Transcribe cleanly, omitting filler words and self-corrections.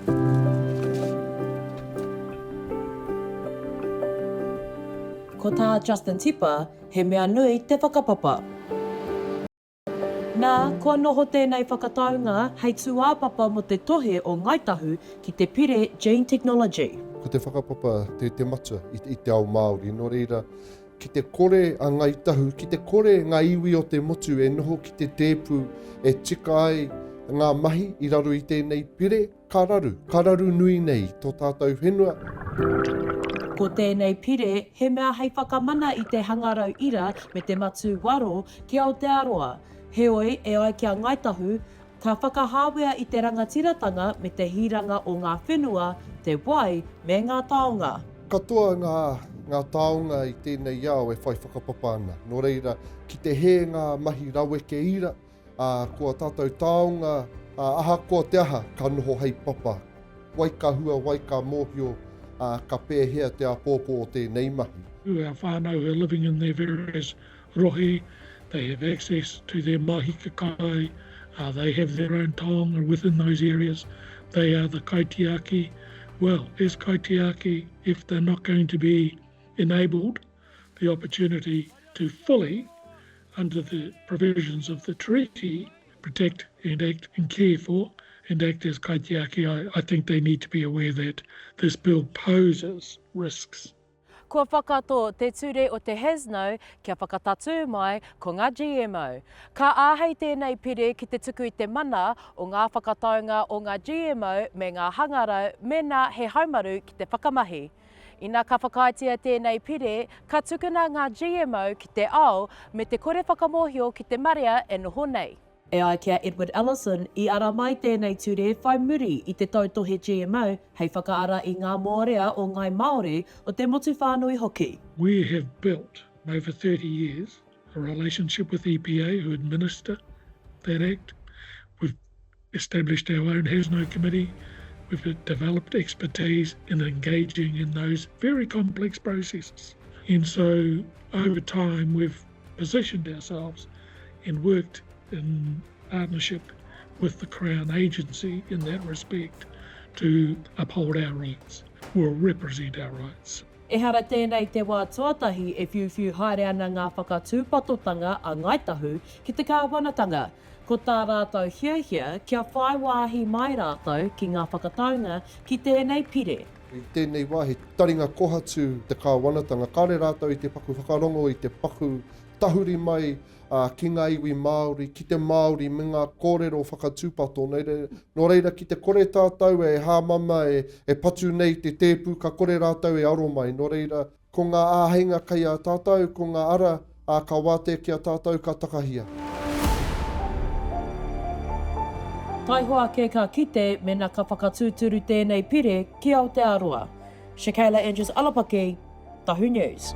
Ko tā Justin Tipa, he mea nui te whakapapa. Nā, kua noho tēnei whakataunga hei tūāpapa mō te tohe o Ngāi Tahu ki te pire Gene Technology. Ko te whakapapa te, te matua i, i te ao Māori, nō reira, ki te kore a Ngāi Tahu, ki te kore ngā iwi o te motu e noho ki te tēpu e tika ai ngā mahi i raro i tēnei pire, Ka raru, ka raru nui nei tō tātou whenua. Ko tēnei pire he mea hei whakamana i te hangarau ira me te matū waro ki Aotearoa. Heoi, e ai ki a Ngāi Tahu, ka whakahāwea i te rangatiratanga me te hiranga o ngā whenua, te wai me ngā taonga. Katoa ngā, ngā taonga i tēnei ao e whai whakapapa ana. Nō reira, ki te hē ngā mahi raweke ira, Ā, ko ā tātou taonga, ā, ahakoa te aha, ka noho hei papa. Wai ka hua, wai ka mōhio, ā, ka pēhea te āpōpō o tēnei mahi. Our whānau who are living in their various rohe, they have access to their mahika kai, they have their own taonga within those areas, they are the kaitiaki. Well, as kaitiaki, if they're not going to be enabled the opportunity to fully under the provisions of the treaty, protect and act and care for and act as kaitiaki, I, I think they need to be aware that this bill poses risks. Kua whakato te ture o te HASNO kia whakatatū mai ko ngā GMO. Ka āhei tēnei pire ki te tuku i te mana o ngā whakataunga o ngā GMO me ngā hangarau mēnā he haumaru ki te whakamahi. Ina ka whakaaetia tēnei pire, ka tukuna ngā GMO ki te ao me te kore whakamōhio ki te marea e noho nei. E ai ki a Edward Ellison, i ara mai tēnei ture whai muri i te tautohe GMO hei whakaara i ngā mōrea o ngāi Māori, o te motu whānui hoki. We have built, over 30 years, a relationship with EPA who administer that Act. We've established our own HASNO committee. We've developed expertise in engaging in those very complex processes. And so over time, we've positioned ourselves and worked in partnership with the Crown Agency in that respect to uphold our rights or represent our rights. Ehara tēnei te wā tuatahi e whiuwhiu haere ana ngā whakatūpatotanga a Ngāi Tahu ki te kāwanatanga. Ko tā rātou hiahia kia whai wāhi mai rātou ki ngā whakataunga ki tēnei pire. I tēnei wā he taringa kohatu te kāwanatanga, kāore rātou i te paku whakarongo, i te paku tahuri mai ā, ki ngā iwi Māori, ki te Māori me ngā kōrero whakatūpato. Nō reira, ki te kore tātou e hāmama, e, e patu nei te tēpu, ka kore rātou e aro mai. Nō reira, ko ngā āheinga kei a tātou, ko ngā ara, ā, ka wātea ki a tātou, ka takahia. Taihoa ake ka kite mena ka whakatūturu tēnei pire ki Aotearoa. Shakayla Andrews Alapaki, Tahu News.